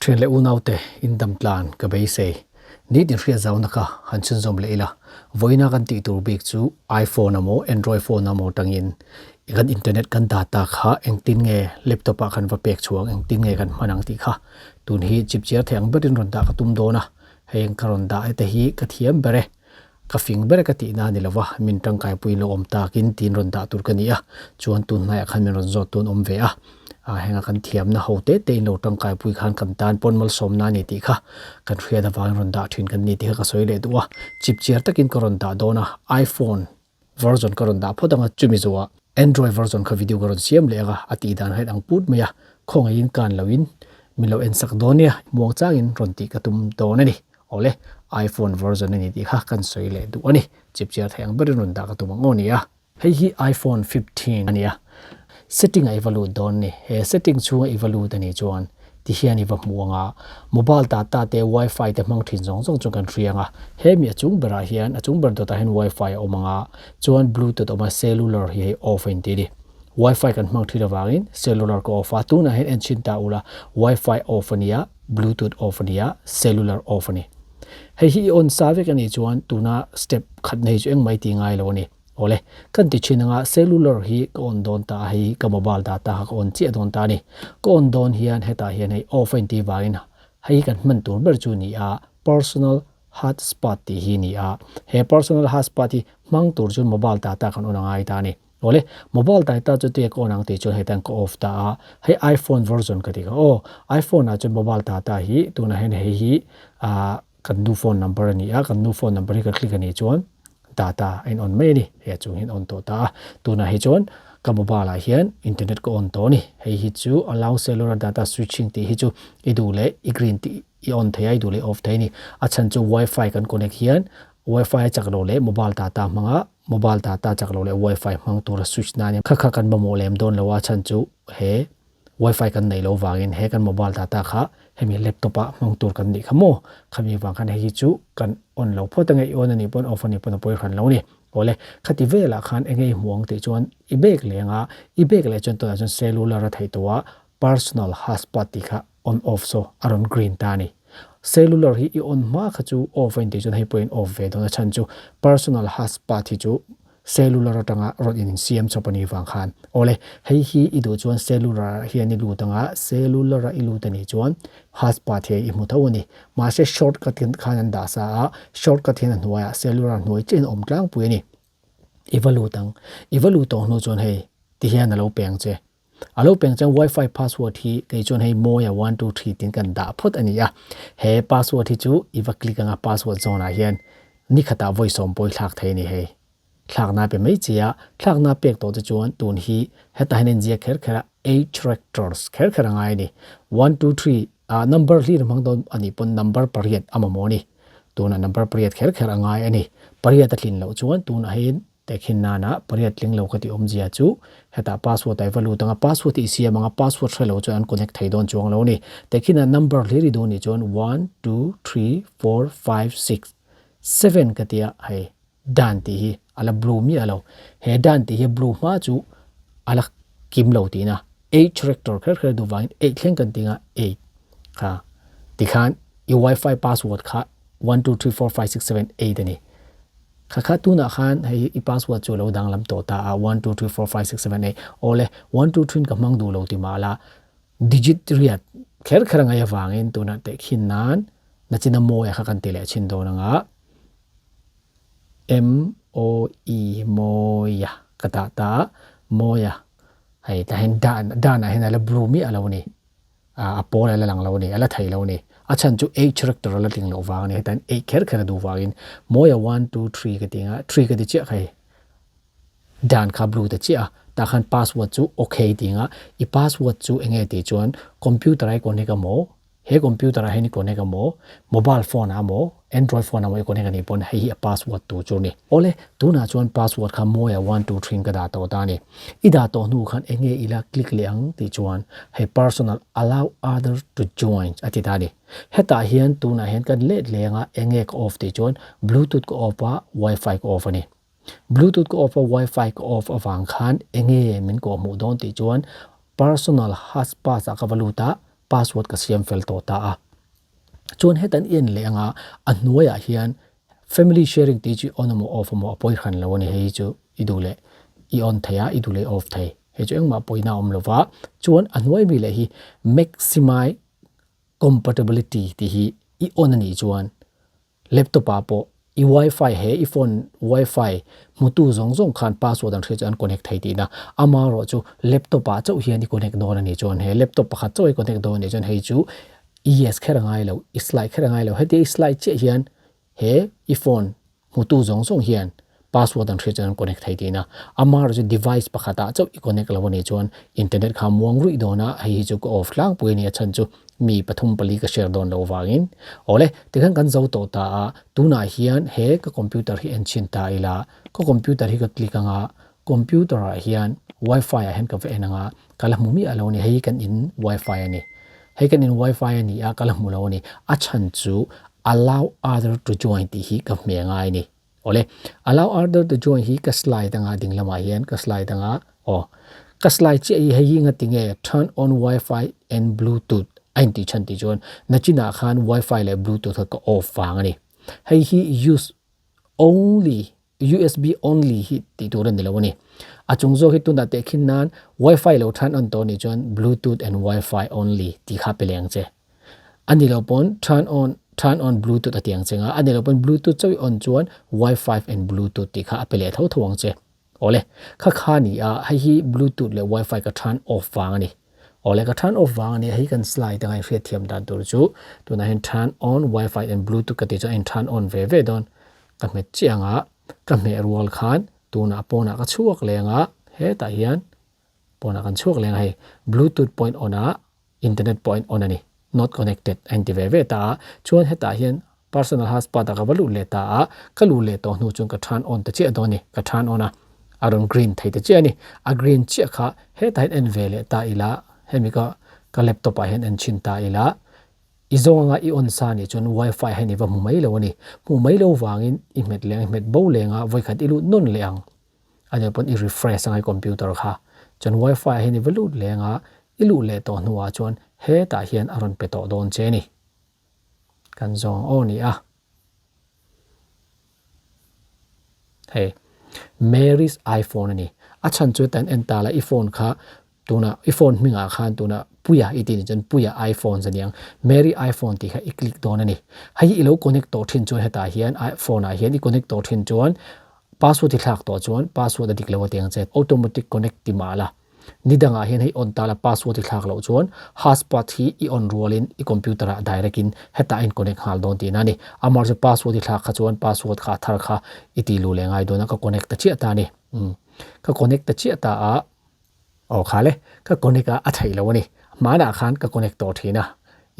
Thian leh unaute indam tlan ka beisei. Nitin hriat zauna kha han chhunzawm leh ila. Vawiina kan tih tur bik chu iPhone amaw Android phone amaw tangin kan internet kan data kha engtin nge laptop ah kan va pek chhuang engtin nge kan hman ang tih kha tun hi chipchiar thei ang berin rawn dah ka tum dawn a. Heng ka rawn dah te hi ka thiam ber e. Ka fing ber ka tihna a ni lova, min tangkaipui lo awm takin tiin rawn dah tur ka ni a, chuan tun hnaiah khan min rawn zawt tun awm ve a, ah henga kan thiamna ho te te in lo tangkaipui khan kan tan pawn malsawmna a ni tih kha kan hriat avangin rawn dah thin kan ni tih kha ka sawi leh duh a, chipchiar takin ka rawn dah dawn a, iPhone version ka rawn dah phawt ang a, chumi zawhah Android version kha video ka rawn siam leh ang a, a tih dan kha in ang put mai a, khawngaihin kan loin min lo en sak dawn nia, muangchangin rawn tih ka tum dawn a ni. Awle, iPhone version a ni tih kha kan sawi leh duh a ni. Chipchiar thei ang berin rawn dah ka tum ang aw nia. Hei hi iPhone 15 a ni a, setting ah i va lut dawn ni. He setting chhunga i va lut a nih chuan ti hian i va hmu ang a, mobile data te wifi te hmang thin zawng zawng chu kan hria ang a. He mi a chung berah hian a chung ber dawtah hian wifi a awm ang a, chuan bluetooth a awm a, cellular hi hei off a inti a ni. Wifi kan hmang thin avangin cellular ka off a, tunah hian en chhin ta ula wifi off a nia, Bluetooth off a ni a, cellular off a ni. Hei hi i on sa vek a nih chuan tuna step khat na hi chu engmah i ti ngai lo a ni. Awle, kan ti thin anga cellular hi ka on dawn ta a, hei ka mobile data kha ka on chiah dawn ta a ni. Ka on dawn hian hetah hian hei off a inti vangin hei hi kan hman tur ber chu a ni a, personal hotspot tih hi a ni a. He personal hotspot hi hmang tur chuan mobile data kan on a ngai ta a ni. Awle, mobile data chu te ka on ang tih chuan hei tan ka off ta a, hei iPhone version ka ti kha aw, iPhone ah chuan mobile data hi tunah hian hei hi ah kan nu phone number a ni a, kan nu phone number hi ka click a nih chuan data a in on mai a ni, hei a chung hian on tawh ta a, tunah hi chuan ka mobile ah hian internet ka on tawh a ni, hei hi chu allow cellular data switching tih hi chu i duh leh i green tih i on thei a i duh leh i off thei a ni, a chhan chu wifi kan connect hian wifi a chak lo leh mobile data hmanga Mobile data chak lo leh wifi hmang tura switch nan kha kha kan mamawh lem dawn lo a chhan chu he wifi kan neih loh vangin he kan mobile data kha hemi laptop ah hmang tur kan nih kha maw khami vang khan hei hi chu kan on lo phawt ange i on anih pawn off anih pawn a pawi hran lo a ni. Awle khati velah khan enge i hmuh ang tih chuan i bag leng a i bag leh chuan tunah chuan cellular a theih tawh a personal hotspot tih kha on off saw a rawn green ta a ni. Cellular hi i on hma kha chu off a intih chuan hei pawhin off ve dawn a chhan chu personal hotspot hi chu cellular atanga rawn insiam chawp a nih vang khan. Awle, hei hi i duh chuan cellular ah hian i lut anga cellular a i lut a nih chuan hotspot hi i hmu tho a ni. Mahse shortcut khan an dah sa a, shortcut hian a hnuaiah cellular hnuai chiahin a awm tlangpui a ni. I va lut ang. I va lut tawh hnu chuan hei tihian a lo peng che. A lo peng chuan wifi password hi kei chuan hei mawia 123 tiin kan dah phawt a ni a. He password hi chu i va click anga password zawn ah hian ni khatah vawi sawm pawi thlak thei a ni hei. Thlakna pe mai chi a, thlakna pek tawh te chuan tun hi hetah hian a inziak kher kher a, eight characters kher kher a ngai a ni. 123 ah number hlir a hmang dawn a nih pawn number pariat a mamawh a ni. Tunah number pariat kher kher a ngai a ni. Pariat a tlin loh chuan tunah hian Tehkhin nana pariat tling lo ka tih awmzia chu hetah password a i va lut anga password i siam anga password hre lo chuan an connect thei dawn chuang lo a ni. Tehkhin a number hlir i duh nih chuan one, two, three, four, five, six, seven ka tia hei done tih hi a la blue miah lo. He done tih hi blue hma chu a la kim lo tihna eight character kher kher duh vangin eight thleng kan ti anga eight kha tikhan i wifi password kha one, two, three, four, five, six, seven, eight a ni. Kha kha tunah khan hei i password chu a lo danglam tawh ta a, one two three four five six seven eight awle one two three in ka hmang duh lo ti mah la digit riat kher kher a ngaih avangin tunah tehkhin nan nachina mawi a kha kan ti leh chhin dawn anga M O E mawia ka dah ta a mawia hei tah hian dan danah hian a la blue miah lo a ni. A pawl a la lang lo a ni, a la thei lo a ni. A chhan chu eight character a la tling loh vang a ni. Hetan eight kher kher a duh vangin Mawia one two three ka ti ang a, three ka ti chiah kha hei. Dan kha blue ta chiah a, tah khan password chu okay ti ang a, i password chu eng nge tih chuan computer a i connect a maw, he computer ah hian i connect a maw, mobile phone ah maw, Android phone ah maw i connect a nih pawn hei hi a password tur chu a ni. Awle, tunah chuan password kha Mawia one two three in ka dah tawh ta a ni. I dah tawh hnu khan eng nge ila click leh ang tih chuan hei personal allow other to join a ti ta a ni. Hetah hian tunah hian kan let leng a eng nge ka off tih chuan bluetooth ka off a wifi ka off a ni. Bluetooth ka off a wifi ka off avang khan eng nge min kawhhmuh dawn tih chuan personal hotspot ah ka va lut a. password ka siam fel tawh ta a. Chuan hetan i en leh anga a hnuaiah hian family sharing tih chu on emaw off emaw a pawi hran lo a ni. Hei hi chu i duh leh i on thei a, i duh leh i off thei. Hei chu engmah pawina a awm lo va. Chuan a hnuai mi leh hi maximize compatibility tih hi i on a nih chuan Laptop ah pawh i wifi he i phone wifi hmutu zawng zawng khan password an hria chu an connect thei tihna. Amaherawh chu laptop ah chauh hian i connect dawn a nih chuan he laptop pakhat chauh i connect dawn a nih chuan hei chu i yes kher a ngai lo, i slide kher a ngai lo. Hetia i slide chiah hian he i phone hmutu zawng zawng hian password an hria chuan an connect thei tihna. Amaherawh chu device pakhat ah chauh i connect lo a nih chuan internet kha a muang ruih dawn a, hei hi chu ka off tlangpui a ni a chhan chu mi pathum pali ka share dawn loh vangin. Awle, tikhan kan zo tawh ta a, tunah hian he ka computer hi en chhin ta ila, ka computer hi ka click anga, computer ah hian wifi ah hian ka va en anga, ka la hmu miah lo a ni, hei hi kan in wifi a ni. Hei kan in wifi a ni a, ka la hmu lo a ni. A chhan chu allow other to join tih hi ka hmeh ngai a ni. Awle, allow other to join hi ka slide anga ding lamah hian ka slide anga aw ka slide chiah hi hei hi nga tinge turn on wifi and bluetooth a intih chhan tih chuan nachinah khan wifi leh bluetooth kha ka off vang a ni. Hei hi use only usb only hi tih tur a ni lo a ni. A chung zawk hi tunah tehkhin nan wifi lo turn on tawh anih chuan bluetooth and wifi only tih kha pe leh ang che. A ni lo pawn turn on turn on bluetooth a ti ang che nga, a ni lo pawn bluetooth chauh i on chuan wifi and bluetooth tih kha a pe leh tho tho ang che. Awle, kha kha ni a, hei hi bluetooth leh wifi ka turn off vang a ni. Awle, ka turn off vang a ni a, hei kan slide anga inhriat thiam dan tur chu tunah hian turn on wifi and bluetooth ka tih chuan a in turn on ve ve dawn. Ka hmet chiah anga ka hmeh rual khan tunah pawnah ka chhuak leh anga hetah hian pawnah kan chhuak leh anga hei bluetooth point on ah internet pawh a in on a ni, not connected a inti ve ve ta a, chuan hetah hian personal hotspot ah ka va lut leh ta a, ka luh leh tawh hnu chuan ka turn on ta chiah dawn a ni, ka turn on a, a rawn green thei ta chiah a ni, a green chiah kha hetah hian en ve leh ta ila, hemi ka ka laptop ah hian en chhin ta ila, i zawng anga i on sa nih chuan wifi hian i va hmu mai lo a ni, hmuh mai lo vangin i hmet leng i hmet bo leng a, vawikhat i lut nawn leh ang. A nih pawn i refresh angai computer kha. Chuan wifi ah hian i va lut leng a, i luh leh tawh hnuah chuan hetah hian a rawn pe tawh dawn che ni. Kan zawng aw ni a. Hei Mary's iPhone a ni. A chhan chu tan en ta la i phone kha Tuna i phone hmingah khan tuna Puia i tih nih chuan Puia iPhones a niang. Mary iPhone tih kha i click dawn a ni. Hei hi i lo connect tawh thin chuan hetah hian phone ah hian i connect tawh thin chuan password i thlak tawh chuan password a dik lo a ti ang che. Automatic connect ti mah la. Ni dangah hian hei on ta la password i thlak loh chuan hotspot hi i on rualin i computer ah direct in hetah a in connect nghal dawn tihna a ni. Amah chu password i thlak kha chuan password kha a thar kha i ti luh leh ngai dawn a ka connect ta chiah ta a ni. Umm ka connect ta chiah ta a. Aw khal e, ka connect a a theih lo a ni. Hmanah khan ka connect tawh thin a,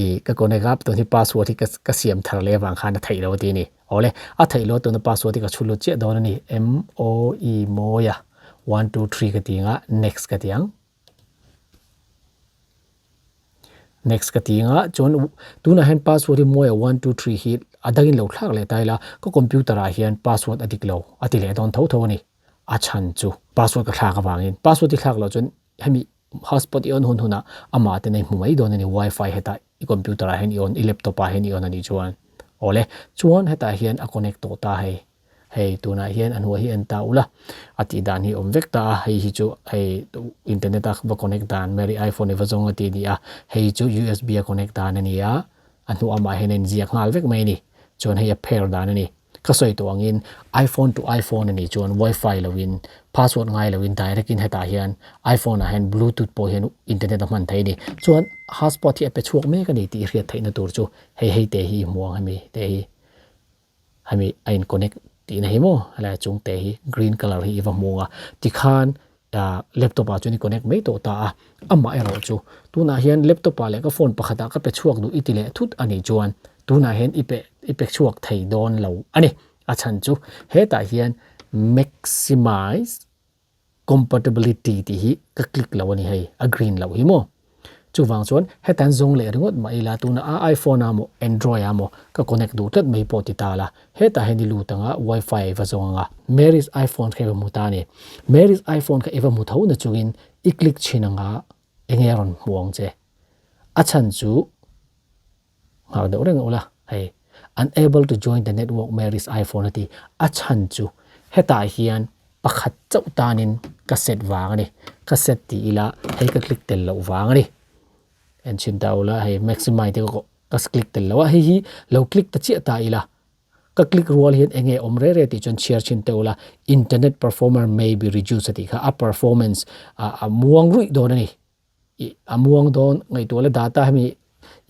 ih ka connect a tun hi password hi ka siam thar leh avang khan a theih lo a ti a ni. Aw le, a theih lo tuna password hi ka chhut lut chiah dawn a ni. MOE Mawia 123 ka ti ang a, next ka ti ang. Next ka ti ang a, chuan tunah hian password hi Mawia 123 hi a dangin lo thlak leh ta ila, ka computer ah hian password a dik lo a ti leh dawn tho tho a ni. A chhan chu password ka thlak avangin password i thlak loh chuan hemi hotspot i on hun hunah amah ten a i hmu mai dawn a ni wifi hetah i computer ah hian i on i laptop ah hian i on a nih chuan awle chuan hetah hian a connect tawh ta hei hei tunah hian a hnuai hi en ta ula a tih dan hi awm vek ta a hei hi chu hei internet a va connect dan Mary iPhone i va zawng a tih a ni a hei chu usb a connect dan a ni a a hnuah amah hian a inziak nghal vek mai a ni chuan hei a pair dan a ni. Ka sawi tawh angin iPhone to iPhone a nih chuan wifi loin password ngai loin direct in hetah hian iPhone ah hian bluetooth pawh hian internet a hman theih a ni. Chuan hotspot hi a pe chhuak mek a ni tih i hriat theihna tur chu hei hei te hi i hmu ang hemi te hi hemi a in connect tihna hi maw helai chung te hi green colour hi i va hmu ang a tikhan ah laptop ah chuan i connect mai tawh ta a amah erawh chu tunah hian laptop ah leh ka phone pakhat ah ka pe chhuak duh i ti leh thut a nih chuan tunah hian i pe i pe chhuak thei dawn lo a ni. A chhan chu hetah hian maximize compatibility tih hi ka click lo a ni hei a green loh hi maw. Chuvang chuan hetan zawng leh ringawt mah ila tuna a iPhone a maw Android a maw ka connect duh tlat mai pawh ti ta la hetah hian i lut anga wifi i va zawng anga Mary's iPhone kha i va hmu ta a ni. Mary's iPhone kha i va hmu tho na chungin i click chhin anga enge a rawn hmu ang che. A chhan chu nghak deuh reng ula hei unable to join the network Mary's iPhone a ti. A chhan chu hetah hian pakhat chauh tanin ka set vang a ni. Ka set ti ila hei ka click tel loh vang a ni. En chhin ta ula hei maximize te ka click tel lo a, hei hi lo click ta chiah ta ila Ka click rual hian enge awm re re tih chuan chhiar chhin teuh la, internet performer may be reduced a tih kha a performance a muang ruih dawn a ni. I a muang dawn ngaihtuah la data hemi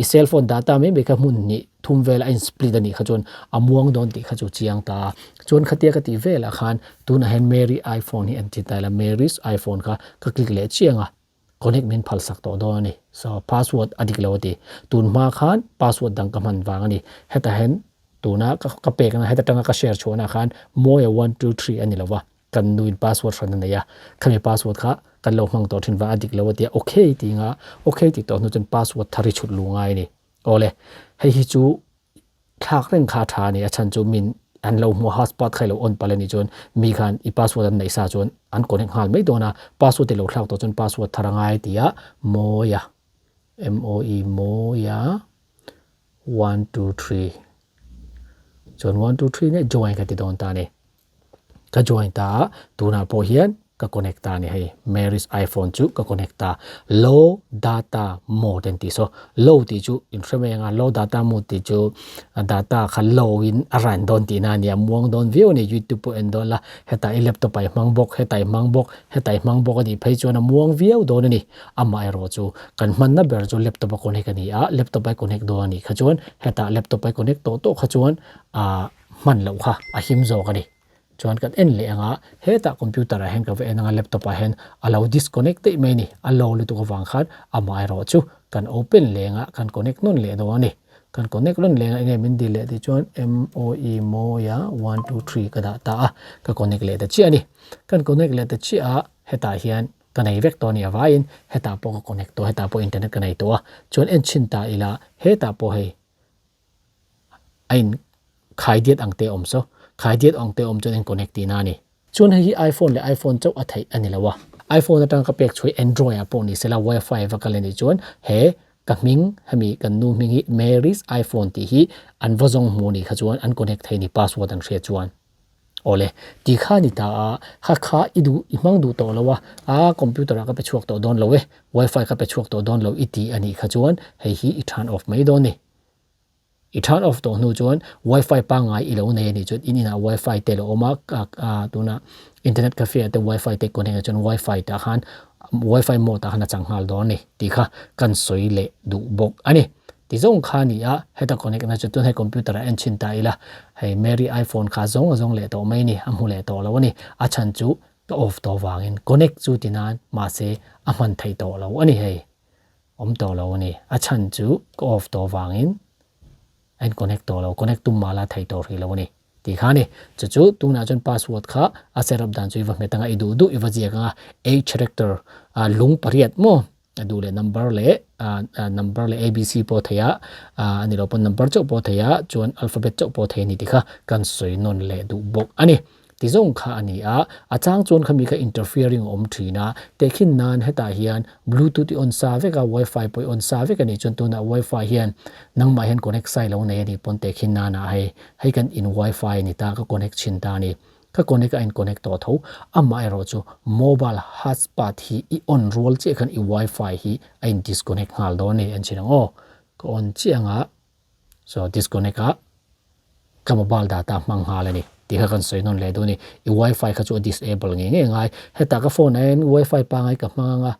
i cell phone data mai mai kha hmun hnih thum vel a in split a nih kha chuan a muang dawn tih kha chu chiang ta a. Chuan khatia ka tih velah khan tunah hian Mary iPhone hi an ti ta ila Mary's iPhone kha ka click leh chiang a. Connect min phal sak tawh dawn a ni. So password a dik lo a ti. Tun hma khan password dang ka hman vang a ni. Hetah hian tuna ka pek na heta tanga ka share chhuahna khan Mawia 123 a ni lo va. Kan nuin password hran a nei a. Khami password kha kan lo hmang tawh thin vang a dik lo a ti a. Ok tih nga ok tih tawh hnu chuan password thar hi chhut lu ngai a ni. Awle hei hi chu Thlak reng kha a tha a ni, a chhan chu min an lo hmuh a hotspot kha i lo on palh a nih chuan mi khan i password an neih sa chuan an connect nghal mai dawn a, password i lo thlak tawh chuan password thar a ngai ti a, Mawia, M-O-E, Mawia 123 chuan 123 nia join ka ti dawn ta a ni. Ka join ta a, tunah pawh hian ka connect ta a ni hei, Mary's iPhone chu ka connect ta. Low data mode an tih saw, low tih chu in hre mai ang a, low data mode tih chu data kha low in a run dawn tihna a ni a, muang dawn viau a ni, YouTube pawh en dawn la, hetah i laptop ah i hmang bawk, hetah i hmang bawk, hetah i hmang bawk a nih phei chuan a muang viau dawn a ni. Amaherawh chu kan hmanna ber chu laptop a connect a ni a, laptop a i connect dawn a nih kha chuan hetah laptop a i connect tawh tawh kha chuan ah hman loh kha a him zawk a ni. Chuan kan en leh anga hetah computer ah hian ka va en anga laptop ah hian a lo disconnect daih mai a ni. A low lutuk avang khan amaherawh chu kan open leh anga kan connect nawn leh dawn a ni. Kan connect nawn leh anga enge min dil leh tih chuan MOE Mawia 123 ka dah ta a, ka connect leh ta chiah a ni. Kan connect leh ta chiah a hetah hian ka nei vek tawh a ni avaiin hetah pawh ka connect tawh hetah pawh internet ka nei tawh a. Chuan en chhin ta ila hetah pawh hei a in khai diat ang te awm saw khai diat ang te awm chuan in connect tihna a ni. Chuan hei hi iPhone leh iPhone chauh a theih a ni lo a, iPhone atanga ka pek chhuai Android ah pawh ni sela WiFi va kal a nih chuan he ka hming hemi kan nu hming hi Mary's iPhone tih hi an va zawng hmu nih kha chuan an connect thei ni password an hriat chuan. Awle, ti kha ni ta a, kha kha i duh i hmang duh tawh lo a, a computer ah ka pe chhuak tawh dawn lo e, WiFi ka pe chhuak tawh dawn lo i ti a nih kha chuan hei hi i turn off mai dawn ni. I turn off tawh hnu chuan wifi pangngai i lo nei a nih chuan in inah wifi te lo awm a, tunah internet cafe ah te wifi te connect ah chuan wifi tah khan wifi mode ah khan a chang nghal dawn a ni tih kha kan sawi leh duh bawk a ni. Ti zawng kha a ni a, heta connect na chu tun hei computer ah en chhin ta ila hei Mary iPhone kha zawng a zawng leh tawh mai a ni, a hmu leh tawh lo a ni. A chhan chu ka off tawh vangin connect chu ti nan mahse a hman theih tawh lo a ni hei. Awm tawh lo a ni. A chhan chu ka off tawh vangin a in connect tawh lo, connect tum mah la thei tawh hrih lo a ni tih kha a ni. Chu chu tunah chuan password kha a set up dan chu i va hmet anga i duh duh i va ziak anga eight character lung pariat maw a duh leh number leh number leh abc pawh thei a a ni lo pawn number chauh pawh thei a chuan alphabet chauh pawh thei a ni tih kha kan sawi nawn leh duh bawk a ni. Ti zawng kha a ni a, a chang chuan khami kha interfering a awm thin a, tehkhin nan hetah hian bluetooth i on sa vek a, wifi pawh i on sa vek a nih chuan tunah wifi hian nangmah hian connect sai lo nei a nih pawn tehkhin nanah hei hei kan in wifi a ni ta ka connect thin ta a ni, ka connect a in connect tawh tho, amaherawh chu mobile hotspot hi i on rual chiah khan i wifi hi a in disconnect nghal dawn a ni en chhin ang aw, ka on chiah anga. So disconnect a ka mobile data hmang nghal a ni tih kha kan sawi nawn leh duh a ni. I wifi kha chu a disable ngei ngei ngai. Hetah ka phone ah hian wifi pangai ka hmang anga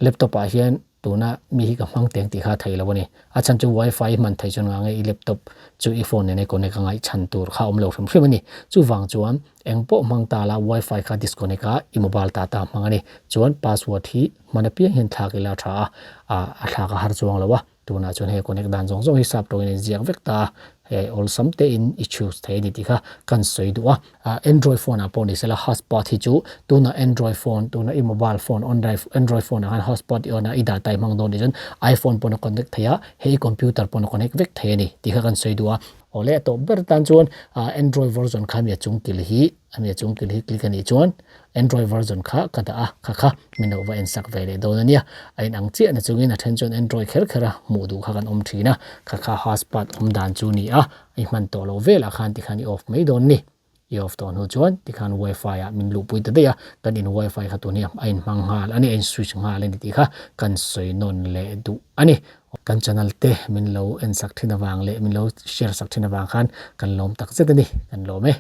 laptop ah hian tuna mi hi ka hmang teng tih kha a theih lo a ni. A chhan chu wifi i hman theih chuan ngang e i laptop chu i phone nena i connect a ngaih chhan tur kha a awm lo hrim hrim a ni. Chuvang chuan eng pawh hmang ta la wifi kha disconnect a i mobile data hmang a ni. Chuan password hi hman apiang hian thlak ila a tha a, a thlak a har chuang lo a. Tunah chuan hei connect dan zawng zawng hi sap tawngin a inziak vek ta a, hei awlsam tein i choose thei a ni tih kha kan sawi duh a. Android phone ah pawh ni sela hotspot hi chu tuna Android phone tuna i mobile phone Android phone ah khan hotspot i on a i data i hmang dawn tih chuan iPhone pawn a connect thei a, hei i computer pawn a connect vek thei a ni tih kha kan sawi duh a. Awle a tawp ber tan chuan Android version kha mi a chung kil hi a mi a chung kil hi click a nih chuan Android version kha ka dah a, kha kha min lo va en sak ve leh dawn a nia. A inang chiah na chungin a then chuan Android kher kher a hmuh duh kha kan awm thin a, kha kha hotspot awm dan chu ni a, i hman tawh loh velah khan tikhan i off mai dawn ni. I off tawh hnu chuan tikhan wifi ah min luhpui ta daih a, kan in wifi kha tun hi a inhmang nghal a ni, a in switch nghal a ni tih kha kan sawi nawn leh duh a ni. Kan channel te min lo en sak thin avang leh min lo share sak thin avang khan kan lawm tak zet a ni, kan lawm e.